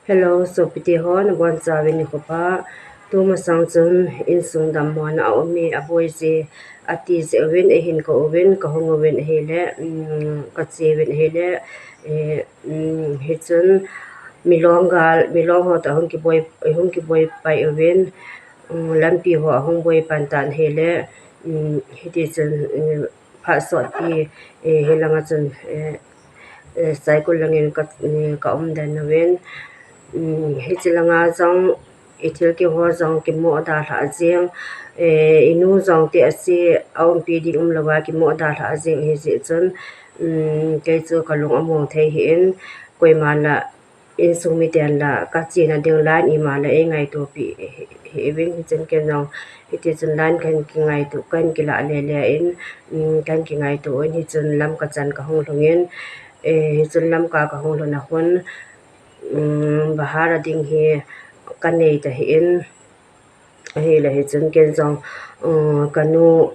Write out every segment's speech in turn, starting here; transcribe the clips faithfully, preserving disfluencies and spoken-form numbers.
Hello, sopite ho, nabonchauvin nikho pha. Tumasang chun insung dammona aume, aboi je, ati jeh uvin, eihin kou vin, kahung uvin ahile, um, kache uvin ahile, eh, um, hichun milong gal, milong ho toh hung kiboi, hung kiboi pai uvin, um, lampi ho ahung boi pan tan ahile, um, hitichun, um, phat sotpi, eh, hilanga chun, eh, eh, Saikul langin ka, eh, ka um den uvin. Um, hiche langa jong, ithil kiho jong kimo dalha jeng, eh, inu jong ti ase, aumpi ding umlouva kimo dalha jeng ahi jeh chun, um, kei chu kalung among thei hih in, koima la insung miten la kachena ding line ima la eingaito pi hih uvin, hichun ken jong hitichun line kahin kingaito, kahin kilah lele in, um, kahin kingaito in, hichun Lamka chan kahung lhungin, eh, hichun Lamka kahung lhun a khun, um, bahar a ding hi kanei tahih in, ahile hichun ken jong, um, kanu,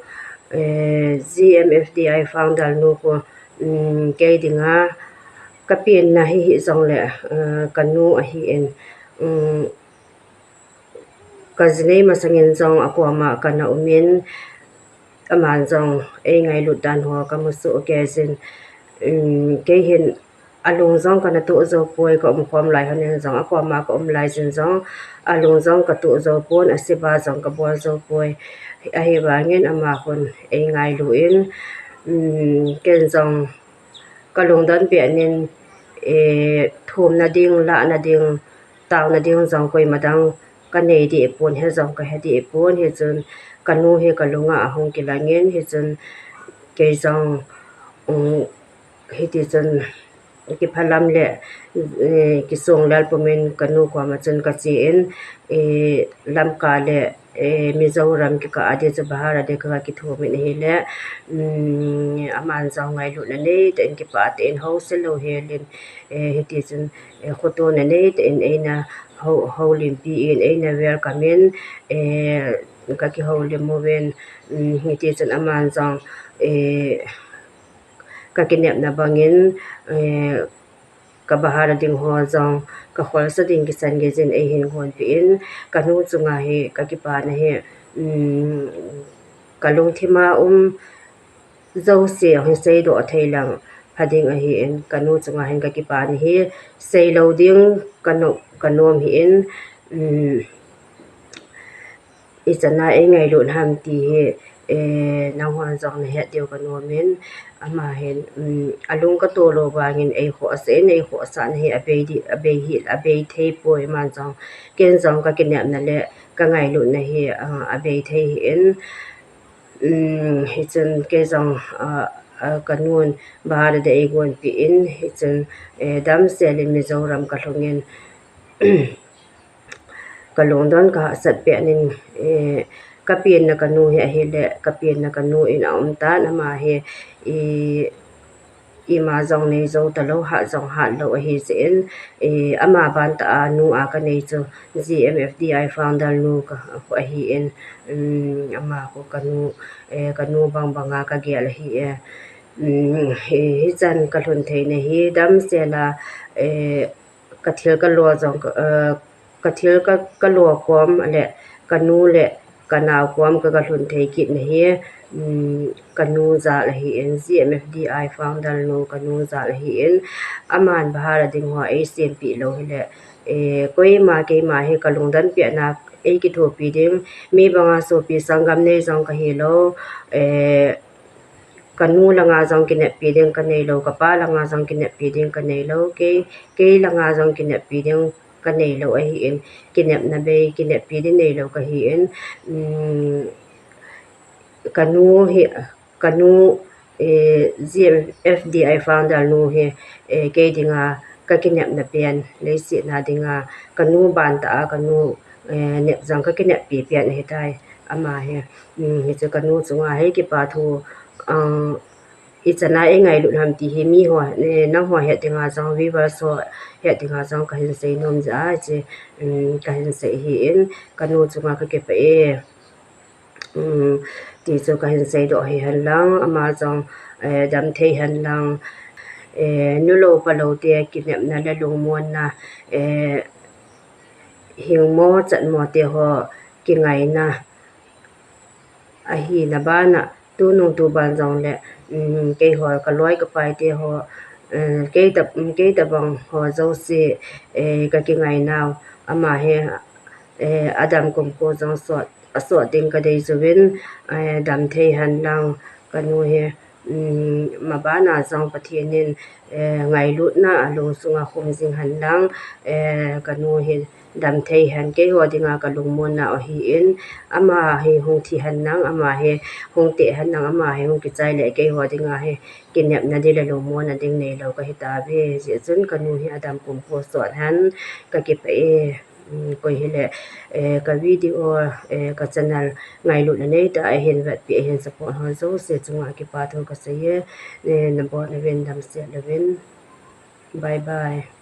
eh, G M F D I founder nu khu, um, kei dinga kapenna hi hijongle, uh, kanu ahin, um, kajinei masangin jong akoma kana umin, aman jong eingailut dan ho kamu soh kei jin, um, kei hin alung jong kana toh jou poi, kaumkhom lai honin jong, akoma kaum lai jin jong alung jong katoh jou pon, aseba jong kabol jou poi. Ahivangin ama khun eingailu in, um, ken jong kalungdon peh in, eh, thumna ding, lahna ding, taona ding jong koima dang kanei deh pon, he jong kahe deh pon, hichun kanu hi kalunga ahung kilangin, hichun kei jong, um, hitichun kiphalam le, eh, kisong lel pumin kanu koma chun kache in, eh, Lamka le, eh, Mizoram kikah a ding chu bahar a ding kakithumin ahile, um, aman jong ngailutna neitah in, kipah tah in, houselou helin, eh, hitichun, eh, khotona neitah in eina hou, houlimpi in, eina welcome in, eh, kakihoulim uvin, um, hitichun aman jong, eh, kakinepna bangin, eh, kabahar a ding ho jong, kakholsa ding kisan gei jin eihin gonpeh in, kanu chunga hi kakipana hi, um, kalungthima um jouse hi seidoh thei lang pha ding ahin, kanu chunga hin kakipana hi seilou ding kanom, kanom hih in, um, ichan a eingailut ham ti hi, eh, nanghon jong nahet diu kanomin, ama hin, um, alung katoh lou vangin eikhohsah in, eikhohsahna hi abei di, abei hi, abei thei poi, aman jong, ken jong kakinepna le kangailutna hi, ah, abei thei hih in, um, hichun kei jong, ah, ah, kanun bahar a ding eigonpeh in, hichun, eh, damsel in Mizoram kalhungin, kalungdon kahahsat peh in, eh, kapenna kanu hi ahile, kapenna kanu in aum tan, ama hi, i, ima jong nei jou talou, hat jong hat lou ahi jeh in, eh, ama bantah a nu a kanei chu G M F D I founder nu ka, ahin, um, ama khu kanu, eh, kanu bang banga kagel ahi e. Um, hi, hichan kalhun theina hi damsel a, eh, kathil kalo jong, eh, kathil ka, kalo kom le kanu le kanao kom ka, kalhun thei kitna hi, um, kanu jal ahin, G M F D I founder nu kanu jal ahin, aman bahar a ding ho eisempeh lou hile, eh, koima keima hi kalungdon pehna eikithopi ding, mi banga sopi sanggam nei jong kahilou, eh, kanu langa jong kineppi ding kaneilou, kapa langa jong kineppi ding kaneilou, kei, kei langa jong kineppi ding kaneilou ahin, kinepna bei, kineppi ding neilou kahin, um, kanu hi, kanu, eh, G M F D I founder nu hi, eh, kei dinga kakinepna pen, leiset a dinga kanu bantah a kanu, eh, nep jong kakineppi pen ahitai, ama hi, um, hichu kanu chunga hi kipa thu, ah, ichan a eingailut ham ti hi miho, eh, nangho het dinga jong, viewers ho het dinga jong kahin seinom jeh a, hiche, um, kahin sei ahin, kanu chunga kakipah e. Um, ti chu kahin seidoh hihen lang, ama jong, eh, damthei hen lang, eh, nu lou pa lou te kinepna le lungmonna, eh, hingmo chatmo te ho kingaina ahina bana, tunung tuban jongle, um, keiho kaloi kapai te ho, eh, kei ta, kei tabang ho jouse, eh, kakingainau, ama hi, eh, adam kumkho jong sot, asot ding kadei jouvin, eh, damthei hen lang, kanu hi, um, mabana jong Pathen in, eh, ngailutna alungsunga khum jing hen lang, eh, kanu hi damthei hen, keiho dinga kalungmonna ahin, ama hi hung thi hen lang, ama hi hung teh hen lang, ama hi hung kichai le keiho dinga hi kinepna ding le lungmonna ding neilou kahitauve. Hijeh chun kanu hi adam kumkho sot hen, kakipah e. Um, koi hile, eh, ka video, eh, ka channel ngailutna neitah a hin vetpi a hin support ho jouse chunga kipathu kasei e, eh, nabon uvin damsel uvin. Bye bye.